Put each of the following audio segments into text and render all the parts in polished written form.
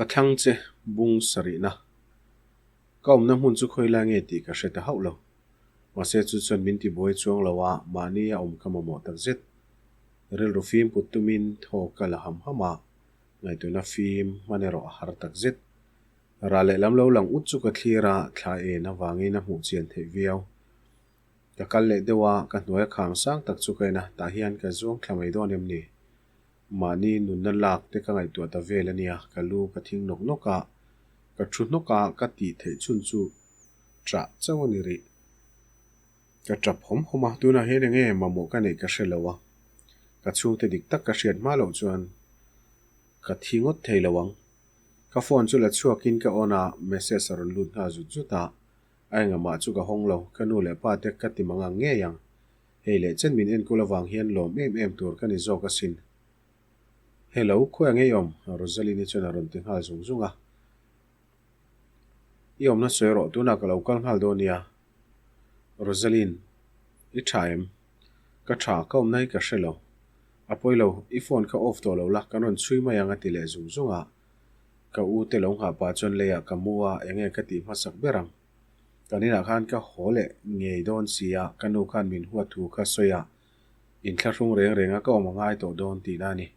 Ka thlang che bung sarihna. Ka awmna hmun chu khawi lai nge tih ka hre ta hauh lo. Mahse chu chuan min tibuai chuang lo a, mahni a awm ka mamawh tak zet. Rilru fim put tumin thaw ka la ham ham a, ngaihtuahna fim hman erawh a har tak zet. Rah lehlam lo lang ut chu ka thlir a, thla en avangin a hmuh chian theih viau. Ka kal leh deuh a, ka hnuai a kham sang tak chu ka en a, tah hian ka zuang thla mai dawn em ni? Mahni nunna lak te ka ngaihtuah ta vel a nia, ka lu ka thing nawk nawk a, ka thu hnawk a, ka tih theih chhun chu ṭah chauh a ni rih. Ka ṭap hawm hawm a, tunah hian enge mamawh ka neih ka hre lo a, ka chhungte dik tak ka hriat hma loh chuan ka thi ngawt thei lo ang. Ka phone chu la chhuakin ka on a, message a rawn lut nghal zut zut a, a engamah chu ka hawng lo, ka nu leh pa te ka ti mangang ngei ang. Hei leh chen min enkawl avang hian lawm em em tur ka ni zawk asin. Hello, khawi ngei awm? Rosaline-i chuan a rawn ti nghal zung zung a. I awmna sawi rawh, tunah ka lo kal nghal dawn nia. Rosaline, i tha em? Ka tha, ka awmna hi ka hre lo. A pawi lo, i phone kha off tawh lo la, kan rawn chhui mai ang a ti leh zung zung a. Ka u te lo nghah pah chuan leiah ka mu a, enge ka tih hmasak ber ang? Kan inah khan ka haw leh ngei dawn si a, ka nu khan min huat thu kha sawi a, inthlahrung reng reng a ka awm a ngai tawh dawn tihna a ni.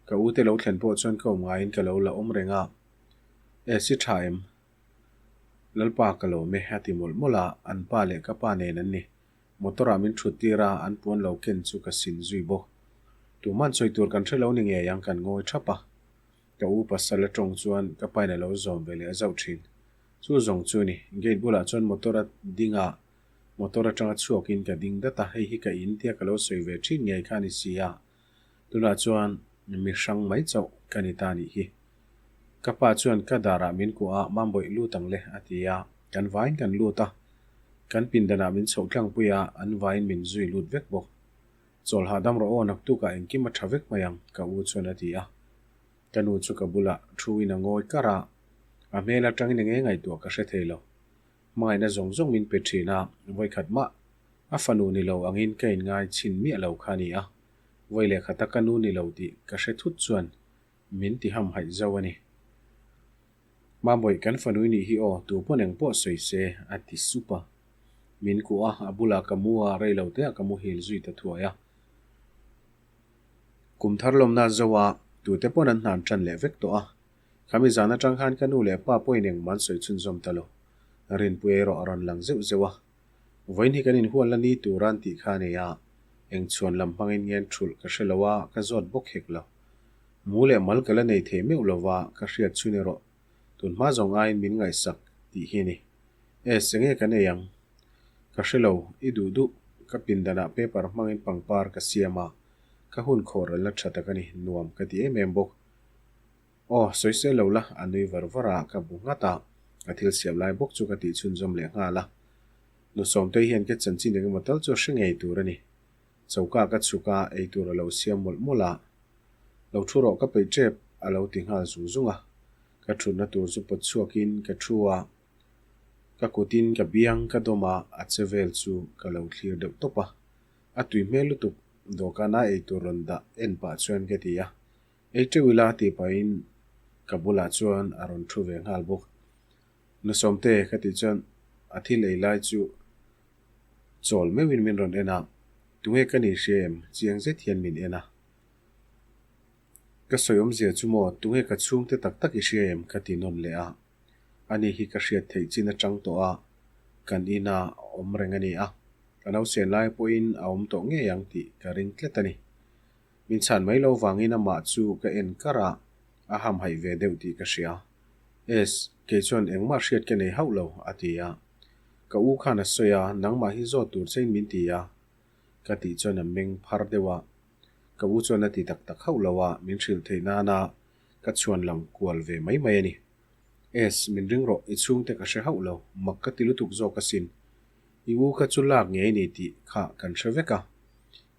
Ka u te lo thlen pawh chuan ka awm ngaiin ka lo la awm reng a, E si tha em? Lalpa ka lawm e a ti mawlh mawlh a, an pa leh ka pa nen an ni. Motor ah min thut tir a, an puan lo ken chu ka sin zui bawk. Tuman sawi tur kan hre lo ni ngei ang kan ngawi thap a. Ka u pasal a tawng chuan ka pain a lo zawm ve leh zauh thin. Chu zawng chu ni, gate bulah chuan motor a ding a, motor atanga chhuakin ka ding dat a, hei hi ka in tia ka lo sawi ve thin ngei kha a ni si a, tunah chuan mi hrang mai chauh ka ni ta nih hi. Ka pa chuan ka darah min kuah a, Mambawih lut ang le a ti a, kan vaiin kan lut a, kan pindanah min chhoh tlangpui a, an vaiin min zui lut vek bawk. Chawl hahdam rawh aw, naktukah engkim a tha vek mai ang, ka u chuan a ti a. Ka nu chu ka bulah thu in a ngawi kar a, a hmel atangin enge ngaihtuah ka hre thei lo. Hmangaihna zawng zawng min pe thin a, vawikhat mah a fanu ni lo angin ka inngai chhin miah lo kha a ni a, vawi leh khata ka nu ni lo tih ka hre thut chuan min ti hamhaih zo a ni. Mamawih kan fanu i nih hi aw, tu pawn eng pawh sawi se, a ti sup a. Min kuh a, a bulah ka mu a, rei lo teah ka muhil zui ta thuai a. Kum thar lawmna zo a, tute pawn an hnan tan leh vek tawh a. Khami zan atang khan ka nu leh pa pawhin engmah an sawi chhunzawm ta lo. Rinpui erawh a rawn lang zeuh zeuh a. Vawiin hi kan inhual la ni tur a an tih kha a nei a, eng chhuan lam hmangin nge an thulh ka hre lo a, ka zawt bawk hek lo. Mu leh mal ka la nei thei meuh lo va, ka hriat chhun erawh tun hma zawng aiin min ngaihsak tih hi a ni. E, senge kan ei ang? Ka hre lo, i duh duh, ka pindanah paper hmangin pangpar ka siam a, ka hun khawr al la tha tak a ni, nuam ka ti em em bawk. Aw, sawi sel lo la, a nui var var a, ka bu nghat a, ka thil siam lai bawk chu ka tih chhunzawm leh nghal a. Nu Sawmtei hian ka chanchin engemaw tal chu a hre ngei tur a ni. Choka ka chhuk a, ei tur a lo siam mawlh mawlh a. Lo thu rawh ka peih tep, a lo ti nghal zung zung a. Ka thutna tur chu pawt chhuakin ka thu a. Ka kutin ka biang ka dawm a, a che vel chu ka lo thlir deuh tawp a. A tui hmel lutuk, dawhkana ei tur rawn dah en pah chuan ka ti a. Ei teuh ila tih pahin ka bulah chuan a rawn thu ve nghal bawk. Nu Sawmte ka tih chuan a thil ei lai chu chawl meuhin min rawn en a, tunge ka ni hria em chiang zet hian min en a. Ka sawi awmzia chu maw tunge ka chhungte tak tak i hria em ka ti nawn leh a. Ani hi ka hriat theih chin atang tawh a, kan ina awm reng a ni a, ka nausen lai pawhin a awm tawh ngei ang tih ka ring tlat a ni. Min chhan mai lo vangin amah chu ka en kar a, a hamhaih ve deuh tih ka hria. Es, kei chuan engmah hriat ka nei hauh lo, a ti a. Ka u khan a sawi a, nangmah hi zawt tur chein min ti a, ka tih chuan a meng phar deuh a. Ka u chuan a ti tak tak hauh lo a, min hrilh theih nana ka chhuan lang kual ve mai mai a ni. Es, min ring rawh, i chhungte ka hre hauh lo, mak ka ti lutuk zawk asin. I u kha chu lak ngei ni tih kha kan hre vek a.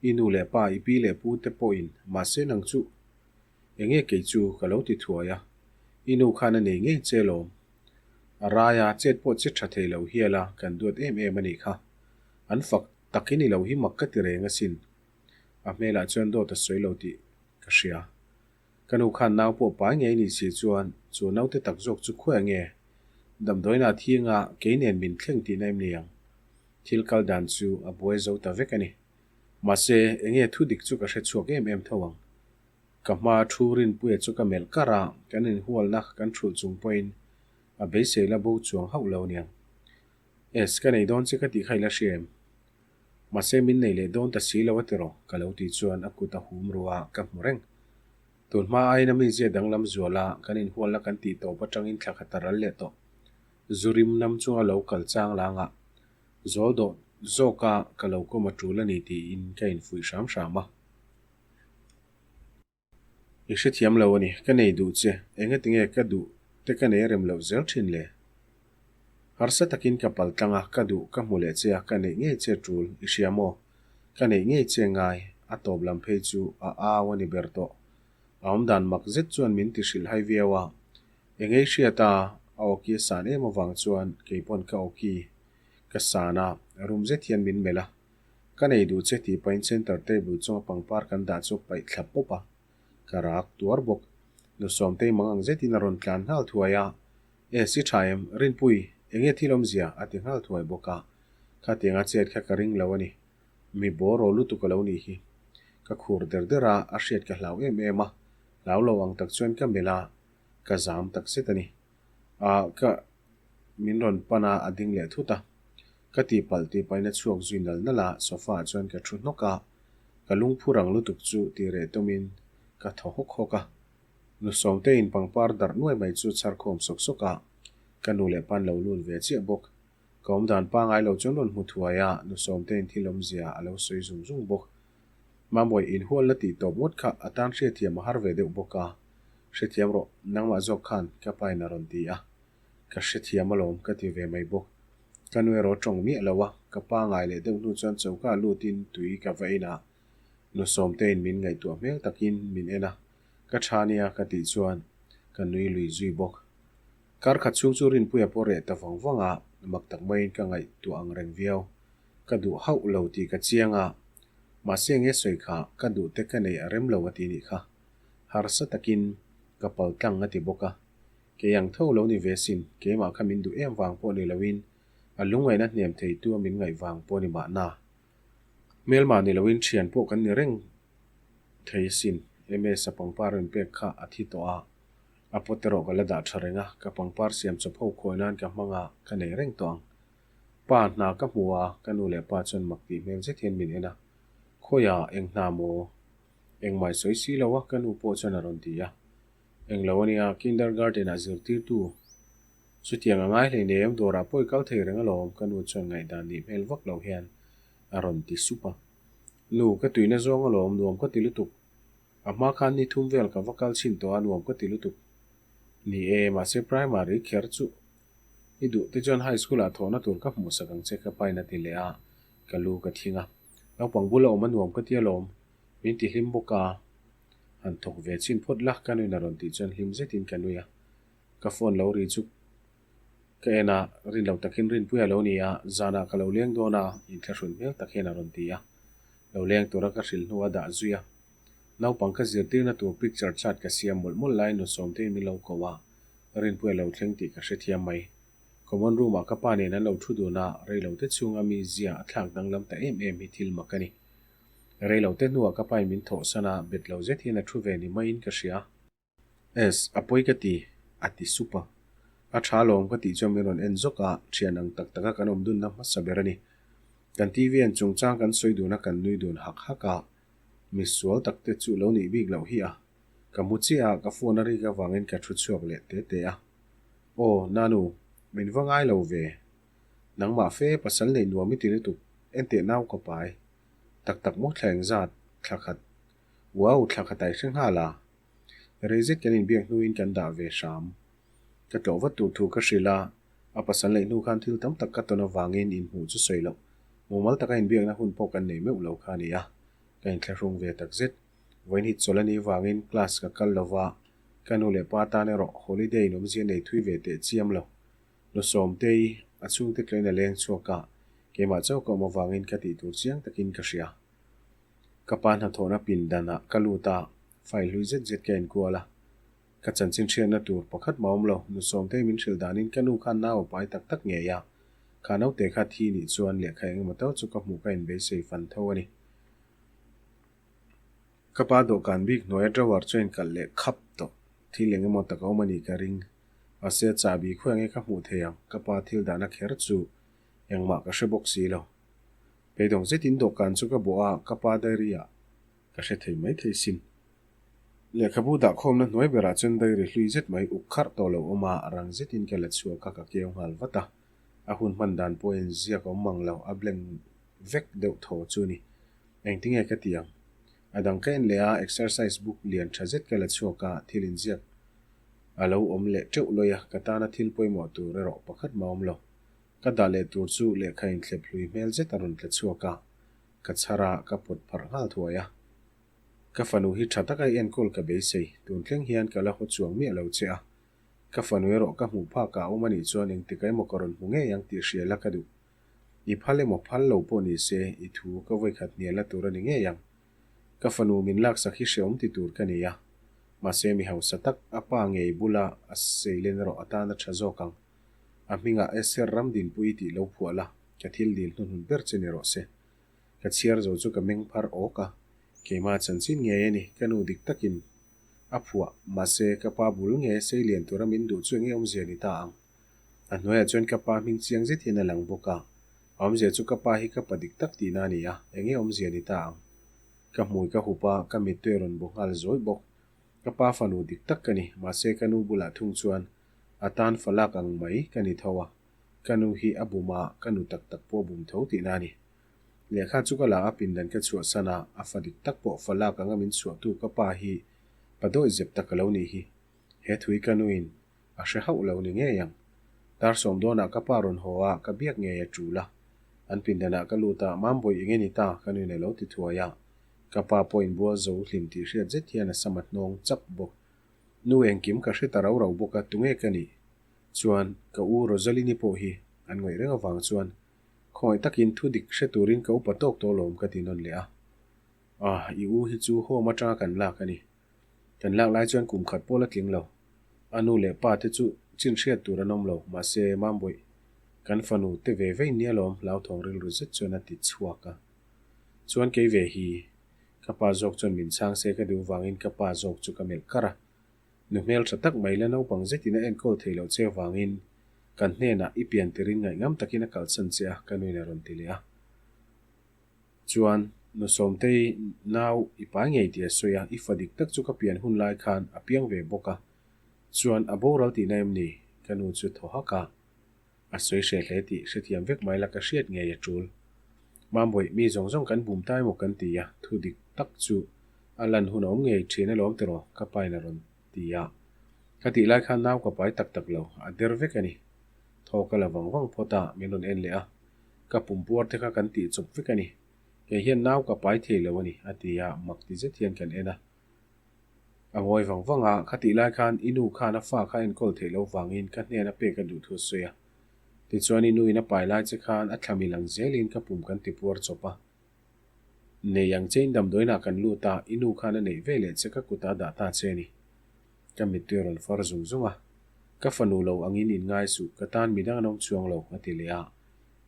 I nu leh pa, i pi leh pu te pawhin mahse nang chu enge kei chu ka lo ti thuai a. I nu khan a nei ngei che lawm. A rai a, chet pawh che tha thei lo hial a, kan duat em em a nih kha. An fak takin i lo hi mak ka ti reng asin. A hmelah chuan dawt a sawi lo tih ka hria. Ka nu khan nau pawh pai ngei ni si chuan chu naute tak zawk chu khawiah nge damdawiin ah thi anga kei nen min thleng tihna em ni ang? Thil kal dan chu a buai zo ta vek a ni. Mahse, enge thu dik chu ka hre chhuak em em tho ang. Ka hma thu Rinpuia chu ka melh kar a, kan inhualna kan thulh chung pawhin a beisei la bo chuang hauh lo aniang. Es, ka nei dawn che ka tih kha i la hria em? Mahse min nei leh dawn ta si lo a tiraw? Ka lo tih chuan a kut a hum ru a, ka hmu reng. Tun hma aiin a mizia danglam zual a, kan inhualna kan tih tawp atangin thla khat a ral leh tawh. Zu rim nam chunga lo kal chang langah zawl dawh zawka ka lo kawm a tul a ni tiin ka infuih hram hram a. I hrethiam lo a ni, ka nei duh che, engatinge ka duh te ka nei rem loh zel thin le? Harsa takin ka pal tlang a, ka duh ka hmu leh che a, ka neih ngei che tul, i hria maw? Ka neih ngei che ngai, a tawp lam phei chu a au a ni ber tawh. A awmdan mak zet chuan min ti hrilh hai viau a, engei hriat a, a awki a san em avang chuan keipawn ka awki ka san a, rum zet hian min melh a. Ka nei duh che tih pahin center table chunga pangpar kan dah chu paih thla pawp a, ka rak tuar bawk. Nu Sawmtei mang ang zetin a rawn tlan nghal thuai a, E si tha em, Rinpui, enge thil awmzia? a ti nghal thuai bawk a, khatianga chet kha ka ring lo a ni. Mi bawraw lutuk a lo nih hi. Ka khur der der a, a hriat ka hlau em em a, hlau lo ang tak chuan ka melh a, ka zam tak zet a ni. Ah, ka min rawn pan a, a ding leh thut a. Ka tihpalh tih pahin a chhuak zui nal nal a, sofa ah chuan ka thu hnawk a, ka lungphu rang lutuk chu ti reh tawmin ka thaw hawk hawk a. Nu Sawmteiin pangpar darh nuai mai chu chhar khawm sawk sawk a, ka nu leh pan lo lut ve chiah bawk. Ka awmdan pangai lo chuan rawn hmu thuai a, nu Sawmteiin thil awmzia a lo sawi zung zung bawk. Mamawih inhual la tih tawp ngawt kha a tan hriatthiam a har ve deuh bawk a, Hrethiam rawh, nangmah zawk khan ka pain a rawn ti a. Ka hrethiam alawm ka ti ve mai bawk. Ka nu erawh tawng miah lo a, ka pa ngai leh deuh hnu chuan choka lutin tui ka va in a. Nu Sawmtein min ngaihtuah hmel takin min en a, ka tha nia ka tih chuan ka nui lui zui bawk. Kar khat chhung chu Rinpuia pawh reh ta vang vang a, mak tak maiin ka ngaihtuah ang reng viau. Ka duh hauh lo tih ka chiang a, mahse nge sawi kha ka duh te ka nei a rem lo a ti nih kha. Harsa takin ka pal tlang a ti bawk a, kei ang tho lo ni ve sin, keimah kha min duh em vang pawh ni loin a lungngaihna hnem theitu a min ngaih vang pawh ni mahna. Hmelmah ni loin thian pawh kan ni reng thei sin, MS a pangpar rawn pek kha a thi tawh a, a pawt erawh ka la dah tha reng a, ka pangpar siam chawp ho khawi nan ka hmang a, ka nei reng tawh ang. Pa hna ka hmu a, ka nu leh pa chuan mak tih hmel zet hian min en a, Khawiah eng hna maw? Engmah i sawi si lo a, ka nu pawh chuan a rawn ti a. Englo a nia, kindergarten ah zirtirtu chutiang a ngai hleinem, dawrah pawh i kal thei reng alawm, ka nu chuan ngaihdan nih hmel vak lo hian a rawn ti sup a. Nu, ka tuina zawng alawm, nuam ka ti lutuk. A hma khan ni thum vel ka va kal chhin tawh a, nuam ka ti lutuk. Ni e, mahse primary kher chu i duh te chuan high school ah thawhna tur ka hmuhsak ang che ka pain a ti leh a, ka lu ka thing a. Naupang bula awm a nuam ka ti alawm, min ti hlim bawk a, han thawk ve chin phawt la ka nuin a rawn tih chuan hlim zetin ka nui a, ka phone lo ri chu ka en a, rin lo takin Rinpuia lo ni a, zanah ka lo leng dawn a, inthlahrun hmel tak hian a rawn ti a, lo leng tura ka hrilh hnu a dah zui a, naupang ka zirtirna tur picture chart ka siam mawlh mawlh laiin nu Sawmteiin min lo ko a, Rinpuia lo thleng tih ka hrethiam mai. Common room ah ka pa nen an lo thu dun a, reilote chhunga mi zia a thlak danglam ta em em hi thil mak a ni. Reilote hnuah ka pain min thawhsan a, bet lo zet hian a thu ve ni maiin ka hria. Es, a pawi ka ti, a ti sup a. A tha alawm ka tih chuan min rawn en zawk a, thian ang tak taka kan awm dunna hmasa ber a ni. Kan TV en chungchang kan sawi dun a, kan nui dun hak hak a, mi sual tak te chu lo nih bik loh hi a. Ka mu chiah a, ka phone a rik avangin ka thu chhuak leh te te a. Aw, Nanu, min va ngai lo ve. Nangmah fe pasal neih nuam i ti lutuk, enteh nau ka pai. Tak tak maw thla engzat, thla khat. Wow, thla khat a i hre nghal a. Rei zet kan inbiak hnuin kan dah ve hram. Ka tlawh vat tur thu ka hrilh a, a pasal neih hnu khan thil tam tak ka tawn avangin inhmuh chu sawi loh. Mumal taka inbiakna hun pawh kan nei meuh lo kha a ni a, ka inthlahrung ve tak zet. Vawiin hi chawlh a nih vangin class ka kal lo va, ka nu leh pa tan erawh holiday in awmzia nei thui ve teh chiam lo. Nu Sawmtei, a chhungte tlein a leng chhuak a, keimah chauh ka awm avangin ka tih tur chiang takin ka hria. Ka pa hnathawhna pindanah ka lut a, File hlui zet zet ka enkual a. Ka chanchin hriatna tur pakhat mah awm lo. Nu Sawmtei min hrilh danin ka nu khan nau a pai tak tak ngei a. Kha naute kha thi nih chuan lehkha engemaw tal chu ka hmuh ka inbeisei fan tho a ni. Ka pa dawhkan bik hnuaia drawer chu a inkalh leh khap tawh. Thil engemaw tak a awm a nih ka ring. Mahse chahbi khawi ange ka hmuh thei ang, ka pa thil dahna kher chu engmah ka hre bawk si lo. Beidawng zetin dawhkan chu ka bawh a, ka pa diary ah ka hre thei mai thei sin. Lehkhabu dahkhawmna hnuai berah chuan diary hlui zet mai uk kharh tawh lo awm a, rang zetin ka la chhuak a, ka keu nghal vat a. A hun hman dan pawh in ziak a awm mang lo, a blank vek deuh thaw chu ni. Engtinge ka ti ang? A dang ka en leh a, exercise book lian tha zet ka la chhuak a, thil inziak a lo awm leh teuh lawih a, ka tana thil pawimawh tur erawh pakhat mah awm lo. Ka dah leh tur chu lehkha inthlep hlui hmel zet a rawn tla chhuak a, ka chhar a, ka pawt pharh nghal thuai a. Ka fanu hi tha taka i enkawl ka beisei, tun thleng hian ka la haw chuang miah lo che a. Ka fanu erawh ka hmuh phakah a awm a nih chuan engtik emaw ka rawn hmu ngei ang tih hria la ka duh. I phal emaw phal lo pawh ni se, i thu ka vawikhat hnial la tur a ni ngei ang. Ka fanu min laksak hi hreawm ti tur ka ni a, mahse mi hausa tak a pa ngei bula a seilen erawh atan a tha zawk ang. A hmingah Esther Ramdinpuii tih lo phuah la, ka thil dil hnuhnun ber che ni rawh se. Ka chhiar zo chu ka meng phar awk a, keimah chanchin ngei a ni, ka nu dik takin a phuah, mahse ka pa bul nge seilian tura min duh chu enge awmzia ni ta ang? A hnuaiah chuan ka pa hming chiang zet hian a lang bawk a, a awmzia chu ka pa hi ka pa dik tak tihna a ni a, enge awmzia ni ta ang? Ka hmui ka hup a, ka mittui a rawn bu nghal zawi bawk. Ka pa fanu dik tak ka ni, mahse ka nu bulah thung chuan a tan falak ang mai ka ni tho a, ka nu hi a bum a, ka nu tak tak pawh a bum tho tihna a ni. Lehkha chu ka la a, pindan ka chhuahsan a, a fa dik tak pawh falak anga min chhuahtu ka pa hi pa dawih zep tak a lo nih hi. He thui ka nuin A hre hauh lo ni ngei ang. Dar sawm dawnah ka pa rawn haw a, ka biak ngei a tul a. An pindanah ka lut a, Mambawi eng nge ni ta? Ka nuin a lo ti thuai a. Ka pa pawh inbual zo hlim tih hriat zet hian a sam a hnawng chap bawk. Nu engkim ka hre ta rau rau bawk a, tunge ka nih? Chuan, ka u Rosalini pawh hi an ngaih reng avang chuan khawngaih takin thu dik hre turin ka upa tawk tawh lawm ka ti nawn leh a. Ah, i u hi chu home atanga kan lak a ni. Kan lak lai chuan kum khat pawh la tling lo. A nu leh pa te chu chin hriat tur an awm lo, mahse Mambawih, kan fanu te ve vei nia lawm hlauthawng rilru zet chuan a ti chhuak a. Chuan kei ve hi, ka pa zawk chuan min chhang se ka duh vangin ka pa zawk chu ka melh kar a. Nu hmel tha tak mai la naupang zetin a enkawl thei loh che vangin kan hnenah i pian tirin ngaihngam takin a kalsan che a, ka nuin a rawn ti leh a. Chuan, Nu Sawmtei nau i pai ngei tih a sawi a, i fa dik tak chu ka pian hun lai khan a piang ve bawk a. Chuan, a boral tihna em ni? Ka nu chu thaw hak a. A sawi hreh hle tih hrethiam vek mai la ka hriat ngei a tul. Mambawi, mi zawng zawng kan bum ta emaw kan ti a, thu dik tak chu a lan hun a awm ngei thin alawm tiraw? Ka pain a rawn ti a. Ka tih lai khan nau ka pai tak tak lo, a der vek a ni. Thaw ka la vang vang phawt a, min rawn en leh a. Ka pumpuar te kha kan tih chawp vek a ni. Kei hian nau ka pai thei lo a ni, a ti a, mak ti zet hian kan en a. A ngawi vang vang a, kha tih lai khan i nu khan a fa kha enkawl theih loh vangin ka hnena pek a duh thu a sawi a. Tichuan i nuin a pai lai che khan a thla mil ang zelin ka pum kan ti puar chawp a. Nei ang chein damdawiinah kan lut a, i nu khan a neih ve leh che ka kutah a dah ta che a ni. Ka mittui a rawn far zung zung a, Ka fanu lo angin in ngai suh, ka tan midang an awm chuang lo, a ti leh a.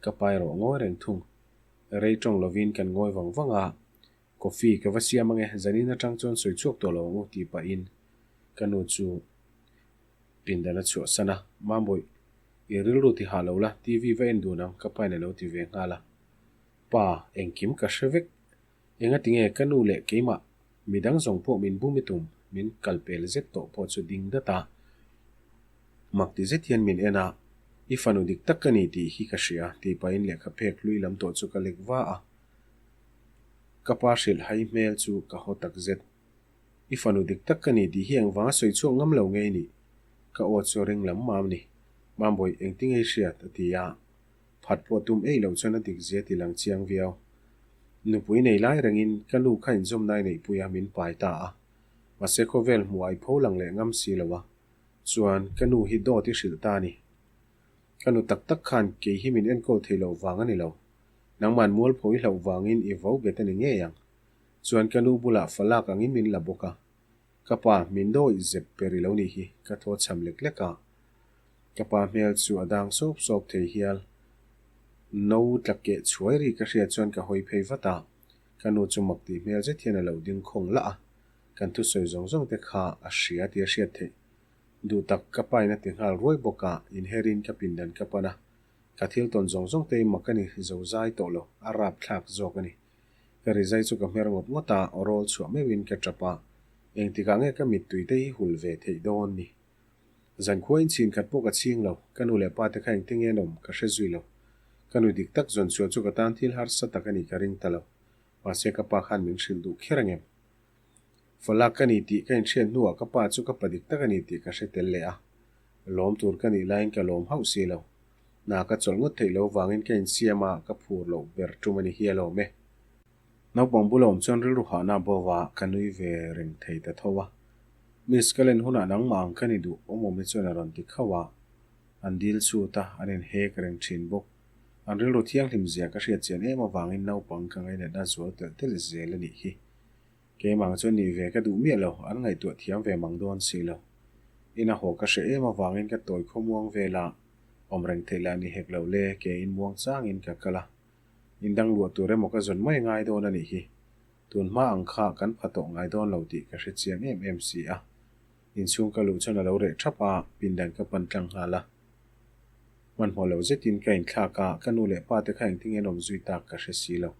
Ka pa erawh ngawi reng thung. Rei tawng lovin kan ngawi vang vang a, Coffee ka va siam ange, zanin atang chuan sawi chhuak tawh lo ang u tih pahin ka nu chu pindan a chhuahsan a, Mambawi, i rilru ti hah lo la, TV va en dun ang, ka pain a lo ti ve nghal a. Pa, engkim ka hre vek. Engati nge ka nu leh keimah midang zawng pawh min bum i tum, min kal pel zet tawh pawh chu ding dat a. Mak ti zet hian min en a, I fanu dik tak ka ni tih hi ka hria, tih pahin lehkha phek hlui lam tawh chu ka lek va a. Ka pa hrilh hai hmel chu ka haw tak zet. I fanu dik tak ka ni tih hi engvanga sawi chhuak ngam lo nge i nih? Ka aw chu ring lam mam ni. Mambawi, engtinge i hriat? a ti a. Phat pawh tum ei loh chuan a dik zia ti lang chiang viau. Nupui nei lai rengin ka nu kha inzawmna i neihpui a min pai ta a. Mahse khawvel hmuh ai pho lang leh ngam si lo a. Chuan ka nu hi dawt i hrilh ta a ni. Ka nu tak tak khan kei hi min enkawl thei loh vang a ni lo. Nangman mualpho i hlauh vangin i vo bet a ni ngei ang. Chuan ka nu bulah falak angin min la bawk a. Ka pa, min dawih zep ber i lo nih hi, ka thaw chham lek lek a. Ka pa hmel chu a dang sawp sawp thei hial. No tla keh chhuai ri ka hriat chuan ka hawi phei vat a, ka nu chu mak tih hmel zet hian a lo ding khawng lah a, kan thusawi zawng zawng te kha a hria tih a hriat theih. Duh tak ka pa in a ti nghal ruai bawk a, inherin ka pindan ka pan a, ka thil tawn zawng zawng te hi mak a ni, zozai tawh lo, a rapthlak zawk a ni. Ka rizai chu ka hmer ngawt ngawt a, aw rawl chhuah meuhin ka tap a, engtikah nge ka mittui te hi hul ve theih dawn ni? Zankhua in chhin khat pawh ka chhing lo, ka nu leh pa te kha engtin nge an awm ka hre zui lo. Ka nu dik tak zawn chhuah chu ka tan thil harsa tak a nih ka ring ta lo, mahse ka pa khan min hrilh duh kher angem? Falak ka ni tih ka inhriat hnuah ka pa chu ka pa dik tak a ni tih ka hre tel leh a, lawm tur ka nih laiin ka lawm hauh si lo. Hna ka chawlh ngawt theih lo vangin ka insiam a, ka phur loh ber tum a ni hial awm e. Naupang bula awm chuan rilru hahna a bo va, ka nui ve reng thei ta tho a. Miss ka len hunah nangmah ang ka ni duh awm awm hi chuan a rawn ti khauh a. An dil chut a, an inhek reng thin bawk. An rilru thianghlim zia ka hriat chian em avangin naupang ka ngainatna zual telh telh zel a nih hi. Keimah chuan nih ve ka duh miah lo, an ngaihtuah thiam ve mang dawn si lo. Ina haw ka hreh em avangin ka tawi khawmuang vel a, awm reng theih lah ni hek lo le, ke in muang changin ka kal a. Indang luah tur emaw ka zawn mai ngai dawn a nih hi. Tun hma ang kha kan pha tawh ngai dawn lo tih ka hre chiang em em si a. Inchhung ka luh chuan a lo reh thap a, pindan ka pan tlang nghal a. Hmanhmawh lo zetin ka inthlak a, ka nu leh pa te kha engtin nge an awm zui tak ka hre si lo.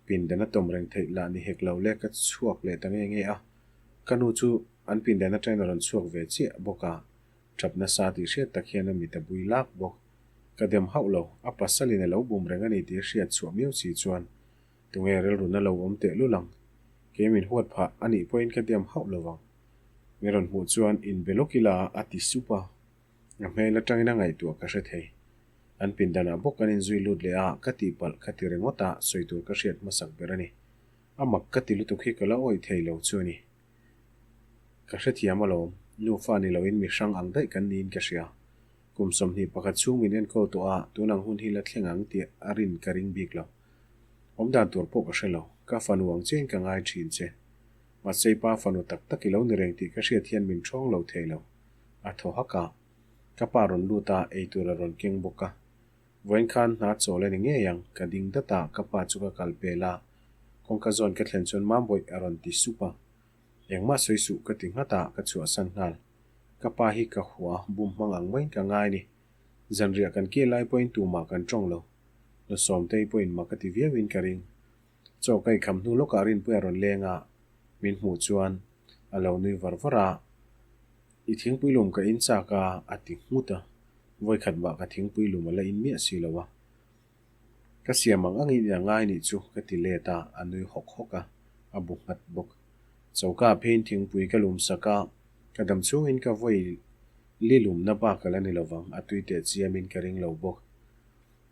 Pindan a tawm reng theih lah ni hek lo le ka chhuak leh ta nge nge a, ka nu chu an pindan atangin a rawn chhuak ve chiah bawk a, tap nasa tih hriat tak hian a mit a bui lak bawk. Ka dem hauh lo, a pasalin a lo bum reng a ni tih hriat chhuah miau si chuan tunge rilrun a lo awm teh lul ang. Kei min huat phah a nih pawhin ka dem hauh lo vang. Mi rawn hmuh chuan inbe lawk ila a ti sup a. A hmel atangin a ngaihtuah ka hre thei. An pindanah bawk kan inzui lut leh a, ka tihpalh ka ti ringawt a, sawi tur ka hriat hmasak ber a ni. A mak ka ti lutuk hi ka la awih thei lo chu a ni. Ka hrethiam alawm, nufa ni loin mi hrang ang daih kan niin ka hria. Kum 21 chhung min enkawl tawh a, tun ang hun hi la thleng ang tih a rin ka ring bik lo. Awmdan tur pawh ka hre lo, ka fanu ang chiahin ka ngai thin che. Mahse i pa fanu tak tak i lo ni reng tih ka hriat hian min ṭhawng lo thei lo. A thaw hak a, ka pa rawn lut a, eitur a rawn keng bawk a. Vawiin khan hna chawl a ni ngei ang, ka ding dat a, ka pa chu ka kal pel a. Kawngka zawn ka thlen chuan Mambawih a rawn ti sup a. Engmah sawi suh ka ti nghat a, ka chhuahsan nghal. Ka pa hi ka hua, bum hmang ang maiin ka ngai ni. Zanriah kan kil lai pawhin tumah kan tawng lo. Lusawmtei pawhin mak a ti viauin ka ring. Chaw ka ikham hnu lawkah Rinpuia rawn leng a, min hmuh chuan a lo nui var var a, I thingpui lum ka in chak a, a ti nghut a, vawikhat mah ka thingpui lum a la in miah si lo a. Ka siam ang angin i a ngai nih chu ka ti let a, a nui hawk hawk a, a bu nghat bawk. Choka ah pheiin thingpui ka lum sak a, ka dam chhungin ka vawi li lumna bak a la ni lovang, a tui teh chiamin ka ring lo bawk.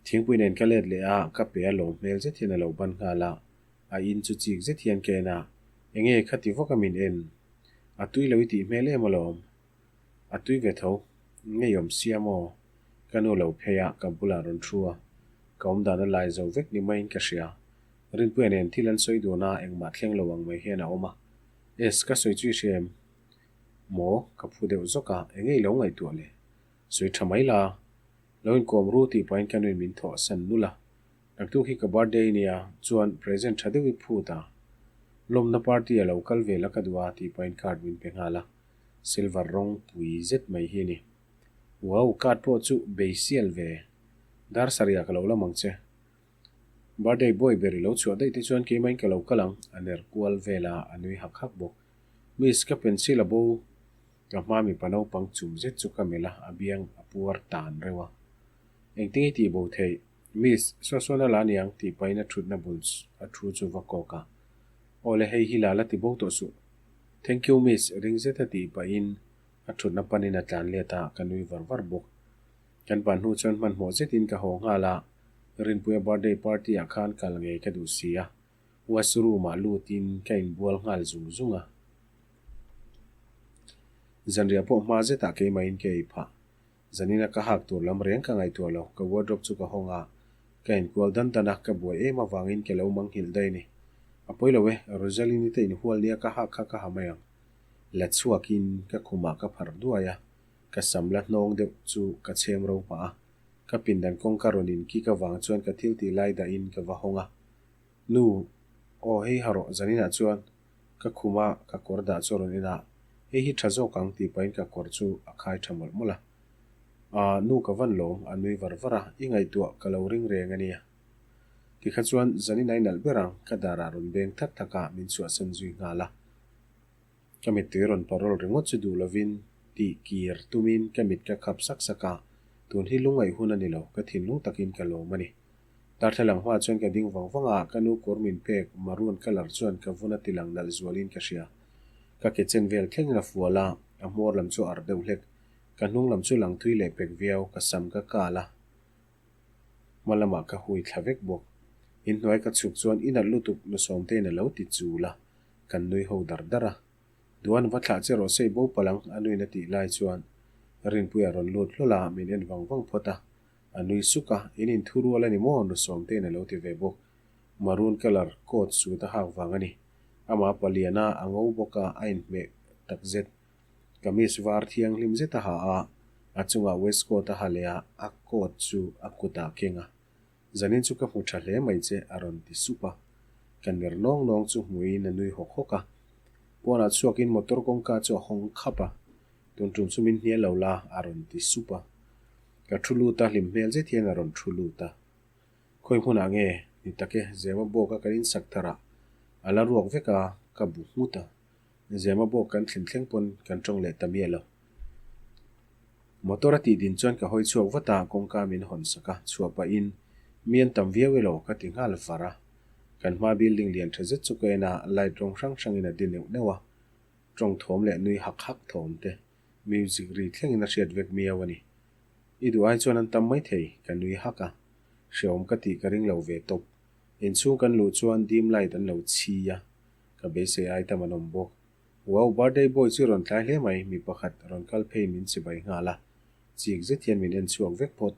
Thingpui nen ka let leh a, ka pe a lawm hmel zet hian a lo ban nghal a, a in chu chik zet hian ka en a, enge khati vawk a min en? A tui lo i tih hmel em alawm? A tui ve tho, ngeiawm sia maw? Ka nu lo phei a, ka bulah rawn thu a, ka awm dan a lai zo vek ni maiin ka hria. Rinpuia nen thil an sawi dun a, engmah thleng lo ang mai hian a awm a. Es, ka sawi chu i hria em? Maw? Ka phu deuh zawk a, enge i lo ngaihtuah le? Sawi tha mai la. Lo inkawm ru tih pahin ka nuin min thawh san nul a. Naktuk hi ka birthday nia, chuan present tha deuh i phut a. Lawmna party a lo kal ve la ka duh a tih pahin card min pe nghal a. Silver rawng pui zet mai hi a ni. Wow, card pawh chu bei sial ve. Dar sarih ah ka lo lam ang che. Birthday boy ber i lo chhuah daih te chuan keimahin ka lo kal ang, a ner kual vel a, a nui hak hak bawk. Miss, ka pencil a bo. Ka hma mipa naupang chum zet chu ka melh a, a biang a puar tan reuh a. Engtin i tih bo theih? Miss, saw sawn a la niang tih pahin a thutna bul a thu chu va kawk a. Aw le, hei hi la la ti bo tawh suh. Thank you miss, ring zet a tih pahin a thutna panin a tlan let a, ka nui var var bawk. Kan pan hnu chuan hmanhmawh zetin ka haw nghal a, Rinpuia birthday party ah khan kal ngei ka duh si a, washroom ah lutin ka inbual nghal zung zung a. Zanriah pawh hma zetah keimahin ka ei phah. Zanina ka hak tur lam reng ka ngaihtuah lo, ka wardrobe chu ka hawng a, ka inkual dan dan a, ka buai em avangin ke lo mang nghilh daih a ni. A pawi lo e, Rosaline-i te inhual nia ka hak kha ka ha mai ang. La chhuakin ka khumah ka pharh duai a, ka sam la hnawng deuh chu ka chhem ro pah a. Ka pindan kawngka rawn in kik avang chuan ka thil tih lai dahin ka va hawng a. Nu, aw hei ha rawh zaninah chuan ka khuma ka kawr dah chu a rawn en a, hei hi tha zawk ang tih pahin ka kawr chu a khai tha mawlh mawlh a. Aa, nu ka van lawm, a nui var var a, i ngaihtuah ka lo ring reng a nia. Tikha chuan zanin a inalh ber ang, ka darah rawn beng thak thak a, min chhuahsan zui nghal a. Ka mittui rawn parol ringawt chu duh lovin tih kir tumin ka mit ka khap sak sak a, tun hi lungngaih hun a ni lo, ka thinlung takin ka lawm a ni. Darthlalang hmaah chuan ka ding vang vang a, ka nu kawr min pek maroon colour chuan ka vun a ti lang nalh zualin ka hria. Ka ke chen vel thlengin a fual a, a hmawr lam chu a arh deuh hlek. Ka hnung lam chu lang thui leh pek viau, ka sam ka kal a, hma lamah ka hui thla vek bawk. Inhnuai ka chhuk chuan i nalh lutuk nu Sawmtein a lo ti chul a. Kan nui ho dar dar a. Duan va thlah che rawh se i bo palh ang a nuin a tih lai chuan Rinpuia rawn lut hlawl a, min en vang vang phawt a. A nui suk a, in inthu rual a ni maw? Nu Sawmtein a lo ti ve bawk. Maroon colour coat suit a hak vang a ni. Amah paliana a ngo bawk a, a inhmeh takzet. Kamis var thianghlim zet a ha a, a chungah waistcoat a ha leh a, a coat chu a kutah a keng a. Zanin chu ka hmu tha hle mai che, a rawn ti sup a. Ka ner nawng nawng chu hmuin a nui hawk hawk a. Pawnah chhuakin motor kawngka chu a hawng khap a. Tun tum chu min hnial lo la, a rawn ti sup a. Ka thu lut a, hlim hmel zet hian a rawn thu lut a. Khawi hmunah nge? Ni tak e, Zema bawk a kan insak thar a, a la ruak vek a, ka bu nghut a. Zema bawk kan thlen thleng pawn kan tawng leh ta miah lo. Motor a tih din chuan ka hawi chhuak vat a, kawngka min hawn sak a, chhuah pahin mi an tam viau elo ka ti nghal var a. Kan hma building lian tha zet chu ka en a, light rawng hrang hrangin a di neuh neuh a, tawng thawm leh nui hak hak thawm te, music ri thlengin a hriat vek miau a ni. I duh ai chuan an tam maithei, ka nui hak a, hreawm ka tih ka ring lo ve tawp. Inchhung kan luh chuan dim light an lo chhi a, ka beisei ai tam an awm bawk. Wow, birthday boy chu rawn tlai hle mai, mi pakhat rawn kal phei min chibai nghal a. Chik zet hian min en chhuak vek phawt.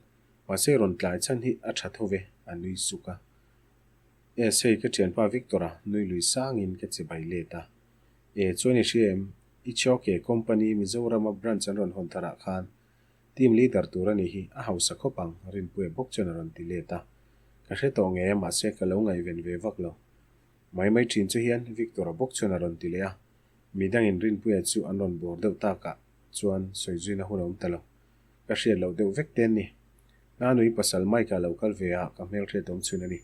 Mahse rawn tlai chhan hi a tha tho ve, a nui suk a. Yes, hei ka thianpa Victor-a nui lui sangin ka chibai let a. E, chuan i hria em? I Chawke company Mizorama branch an rawn hawn tharah khan team leader tur a nih hi, a hausa khawp ang, Rinpuia bawk chuan a rawn ti let a. Ka hre tawh ngei a, mahse ka lo ngaihven ve vak lo. Mai mai thin chu hian Victor-a bawk chuan a rawn ti leh a, midangin Rinpuia chu an rawn bawr deuh takah chuan sawi zuina hun a awm ta lo. Ka hriat loh deuh vek te an ni. Nanui pasal Mike-a lo kal ve a, ka hmelhriat awm chhun a ni.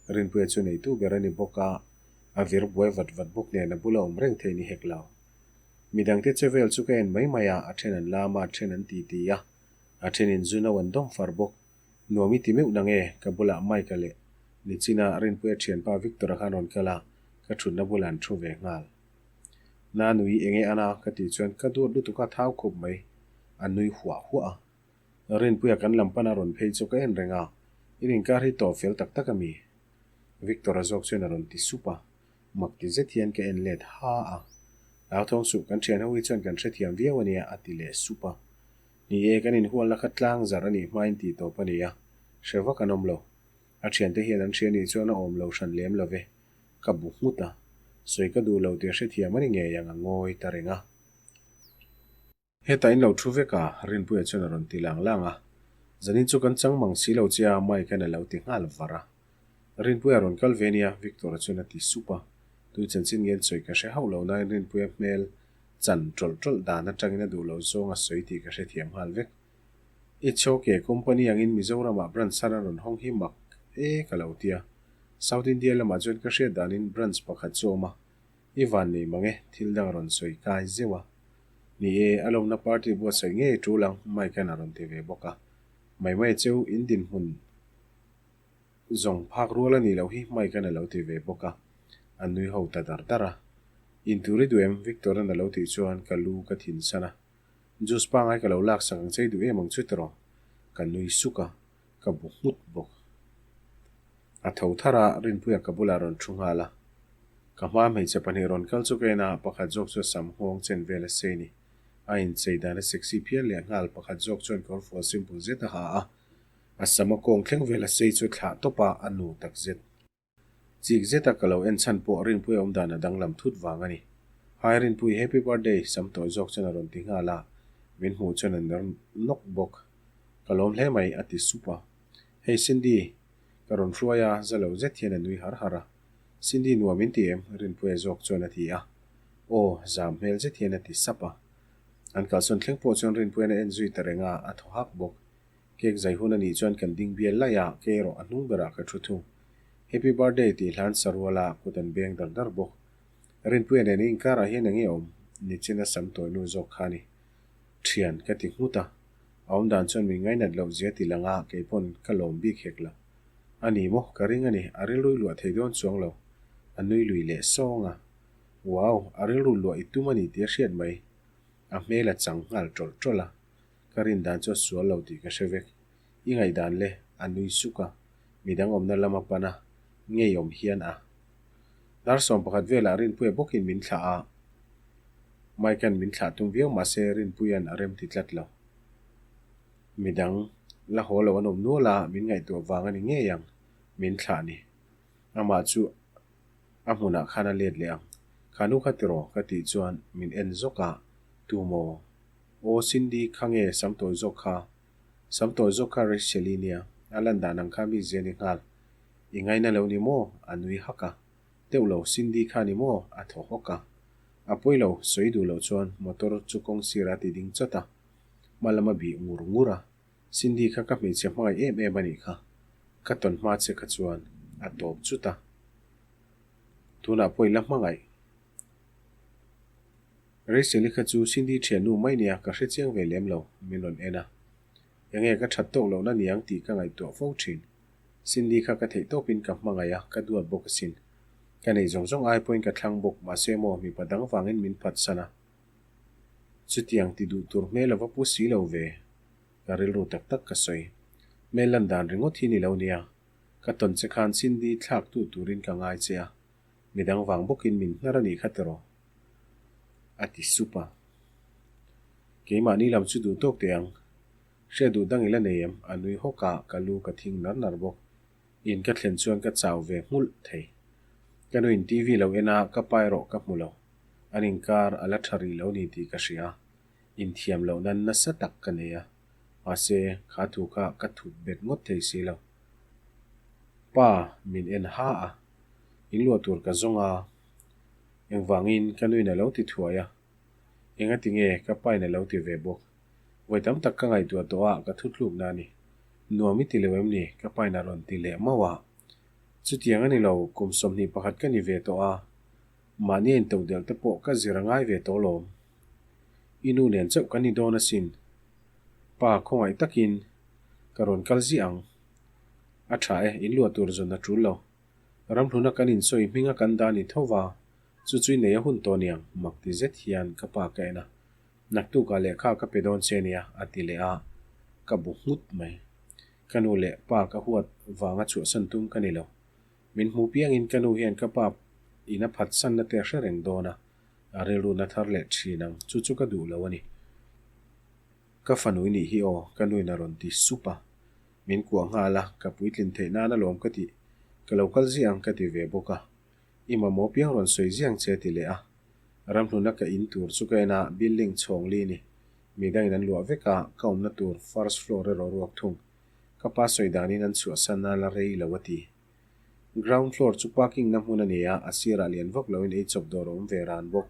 Rinpuia chu neitu ber a ni bawk a, a vir buai vat vat bawk nen a bula awm reng thei ni hek lo. Midangte che vel chu ka en mai mai a, a then an lam a, a then an ti ti a, a thenin zu no an dawm far bawk. Nuam i ti meuh nang e, ka bulah Mike-a leh Nichina Rinpuia thianpa Victor-a khan rawn kal a, ka thutna bulah an thu ve nghal. Na nui eng e ana ka tih chuan ka duat lutuk a thau khup mai, a nui huah huah a. Rinpuia kan lam pana rawn phei chu ka en reng a, in inkar hi tawp fel tak tak a mi? Victor-a zawk chuan a rawn ti sup a, mak ti zet hian ka en let ha a. Hlauthawng suh, kan thian ho hi chuan kan hrethiam viau a nia a ti leh sup a. Ni e, kan inhualna kha tlang zarh a nih hmain tih tawp a ni a, hre vak an awm lo. A thiante hian an hria nih chuan a awm lo hran lem lo ve. Ka bu nghut a, sawi ka duh lo tih a hrethiam a ni ngei ang a ngawi ta reng a. Hetah in lo thu vek a, Rinpuia chuan a rawn ti lang lang a. Zanin chu kan chang mang si lo che a, Mike-a'n a lo ti nghal var a. Rinpuia rawn kal ve nia, Victor-a chuan a ti sup a. Tui chanchin ngen sawi ka hre hauh lo nain Rinpuia hmel chan tawlh tawlh dan atangin a duh lo zawng a sawi tih ka hrethiam nghal vek. HOK company angin Mizoramah branch thar an rawn hawng hi mak e ka lo ti a. South India lamah chuan ka hriat danin branch pakhat chu a awm a, i van nei mang e, thil dang a rawn sawi kai zeuh a. Ni e, a lawmna party buatsaih ngei tul ang, Mike-a'n a rawn ti ve bawk a. Mai mai cheu, in dinhmun Zawng phak rual a nih loh hi Mike-a'n a lo ti ve bawk a, a nui ho ta dar dar a. Intur i duh em? Victor-a'n a lo tih chuan ka lu ka thin san a. Juice pangai ka lo laksak ang che i duh em ang chu tiraw? Ka nui suk a, ka bu nghut bawk. A tho thar a, Rinpuia ka bulah rawn thu nghal a. Ka hma hmeichhe pahnih rawn kal chu ka en a, pakhat zawk chu a sam nghawng chen vel a sei ni. A inchei dan a sexy phian leh nghal, pakhat zawk chuan kawrfual simple zet a ha a. A sam a kawng thleng vel a sei chu thlah tawp a, a nu tak zet. Chik zeta ka lo en chhan pawh Rinpuia awm dan a danglam thut vang a ni. Hi Rinpui, Happy Birthday! Sam tawi zawk chuan a rawn ti nghal a, min hmuh chuan a ner nawk bawk. Ka lawm hle mai, a ti sup a. Hey Cindy, ka rawn hruai a, za lo zet hian a nui har har a. Cindy nuam in ti em? Rinpuia zawk chuan a ti a. Aw, zam hmel zet hian a ti sap a. An kalsawn thleng pawh chuan Rinpuia'n a en zui ta reng a, a thaw hak bawk. Cake zai hun a nih chuan kan ding bial laih a, kei erawh a hnung berah ka thu thung. Happy birthday tih hlan sarual a, kut an beng dar dar bawk. Rinpuia nen i inkarah hian eng nge awm? Nichin a sam tawi nu zawk kha a ni. Thian ka ti nghut a, a awm dan chuan min ngainat loh zia ti lang a, kei pawn ka lawm bik hek lo. A ni maw? Ka ring a ni, a rilrui luah thei dawn chuang lo. A nui lui leh sawng a. Wow, a rilru luah i tum a ni tih a hriat mai. A hmel a chang nghal tawlh tawlh a. Ka rin dan chu a sual lo tih ka hre vek. I ngaihdan le, a nui suk a, midang awmna lama pan a, ngei awm hian a. Dar 11 velah Rinpuia bawkin min thlah a, Mike-a'n min thlah tum viau mahse Rinpuia'n a rem ti tlat lo. Midang la haw lo an awm nual a, min ngaihtuah vang a ni ngei ang, min thlah ni. Amah chu a hmunah khan a let leh ang. Kha nu kha tiraw? ka tih chuan min en zawk a, Tu maw? Aw Cindy kha nge sam tawi zawk kha? Sam tawi zawk kha Rachel-i nia, a lan dan ang kha mi zia ni nghal. I ngaina lo ni maw? A nui hak a. Deuh lo, Cindy kha ni maw? A thaw hawk a. A pawi lo, sawi duh loh chuan motor chu kawng sirah a ti ding chawt a. Hma lam a bih ngur ngur a. Cindy kha ka hmeichhe hmangaih em em a nih kha. Ka tawn hma che kha chuan a tawp chut a. Tunah pawh i la hmangaih. Rachel-i kha chu Cindy thiannu mai nia ka hre chiang ve lem lo, min rawn en a. Enge ka that tawk lohna niang tih ka ngaihtuah fo thin. Cindy kha ka theih tawpin ka hmangaih a, ka duat bawk asin. Ka neih zawng zawng ai pawhin ka thlang bawk, mahse maw mipa dang vangin min phatsan a. Chutiang ti duh tur hmel a va pu si lo ve. Ka rilru tak tak ka sawi. Hmel lan dan ringawt hi ni lo nia. Ka tawn che khan Cindy thlak tu turin ka ngai che a, midang vang bawkin min hnar a nih kha tiraw? A ti sup a. Keimahni lam chu duh tawk teh ang. Hriat duh dang i la nei em? A nui hawk a, ka lu ka thing nar nar bawk. In ka thlen chuan ka chau ve nghulh thei. Ka nuin TV lo en a, ka pa erawh ka hmu lo. An inkar a la tha rih lo ni tih ka hria. Inthiam loh nan nasa tak ka nei a, mahse kha thu kha ka thup bet ngawt thei si lo. Pa min en ha a, in luah tur ka zawng a, engvangin ka nuin a lo ti thuai a, engati nge ka pain a lo ti ve bawk. Vawi tam tak ka ngaihtuah tawh a, ka thutlukna a ni. Nuam i ti lo em ni? Ka pain a rawn ti leh mauh a. Chutiang a ni lo, kum 21 ka ni ve tawh a, mahni a intodelh te pawh ka zir a ngai ve tawh lawm. I nu nen chauh kan ni dawn asin. Pa khawngaih takin ka rawn kal ziah ang. A tha e, in luah tur zawn a tul lo. Ramhluna kan insawi hminga kan dah ni tho va, chu chu i nei a hun tawh niang, mak ti zet hian ka pa ka en a. Naktukah lehkha ka pe dawn che nia, a ti leh a, ka bu nghut mai. Ka nu leh pa ka huat vanga chhuahsan tum ka ni lo. Min hmu piangin ka nu hian ka pa in a phatsanna te a hre reng dawn a, a rilru na thar leh thin ang, chu chu ka duh lo a ni. Ka fanu i nih hi aw, ka nuin a rawn ti sup a. Min kuah nghal a, ka puitlin theih nan alawm ka tih, ka lo kal ziah ang ka ti ve bawk a. I mamawh piang rawn sawi ziah ang che a ti leh a. Ramhluna ka in tur chu ka en a, building chhawng li ni. Midangin an luah vek a, ka awmna tur first floor erawh ruak thung. Ka pa sawi danin an chhuahsan a la rei lo a ti. Ground floor chu parking na hmun a ni a, a sirah lian vak loin ei chawp dawr a awm ve ran bawk.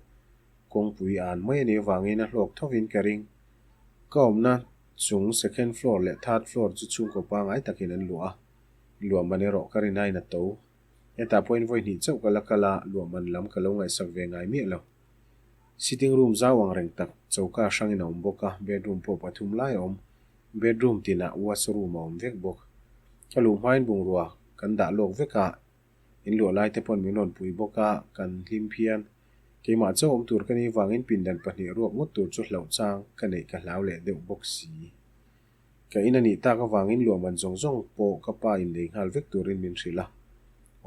Kawngpui an mai a nih avangin a hlawk thovin ka ring. Ka awmna chung second floor leh third floor chu chhungkaw pangai takin an luah a, luah man erawh ka rin aiin a to. Hetah pawhin vawi hnih chauh ka la kal a, luah man lam ka lo ngaihsak ve ngai miah lo. Sitting room zau ang reng tak choka hrangin a awm bawk a, bedroom pawh pathum lai a awm. Bedroom tinah washroom a awm vek bawk. Ka luh hmain bungrua kan dah lawk vek a, in luah lai te pawn min rawn pui bawk a, kan hlim phian. Keimah chauh awm tur ka nih vangin pindan pahnih ruak ngawt tur chu hlauh chang ka neih ka hlau leh deuh bawk si. Ka in a nih tak avangin luah man zawng zawng pawh ka pa in nei nghal vek turin min hrilh a,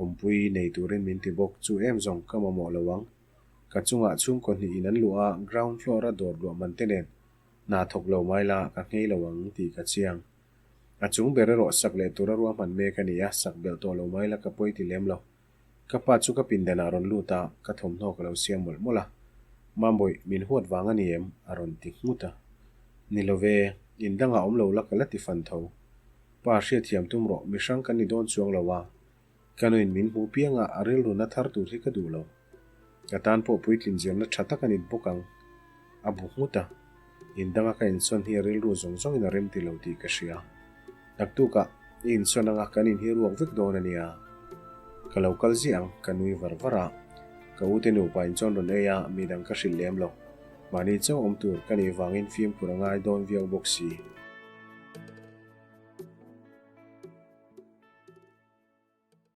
awmpui nei turin min ti bawk, chu em zawng ka mamawh lo ang. Ka chungah chhungkaw hnih in an luah a, ground floor a dawr luah man te nen hna thawk lo mai la ka nghei lo ang tih ka chiang. A chung ber erawh sak leh tura ruahman mek a ni a, sak belh tawh lo mai la ka pawi ti lem lo. Ka pa chu ka pindan ah rawn lut a, ka thawmhnaw ka lo siam mawlh mawlh a. Mambawih, min huat vang a ni em? a rawn ti nghut a. Ni lo ve, in dangah awm lo la ka la ti fan tho. Pa hriatthiam tum rawh, mihrang kan ni dawn chuang lo a. Ka nuin min hmu piang a, a rilru na thar tur hi ka duh lo. Ka tan pawh puitlin zirna tha tak a ni bawk ang. A bu nghut a. In danga ka insawn hi a rilru zawng zawngin a rem ti lo tih ka hria. Naktukah i insawn anga kan inhi ruak vek dawn a nia. Ka lo kal ziah ang, ka nui var var a. Ka ute nupa in chuan rawn ei a, midang ka hrilh lem lo. Mahni chauh awm tur ka nih vangin fimkhur a ngai dawn viau bawk si.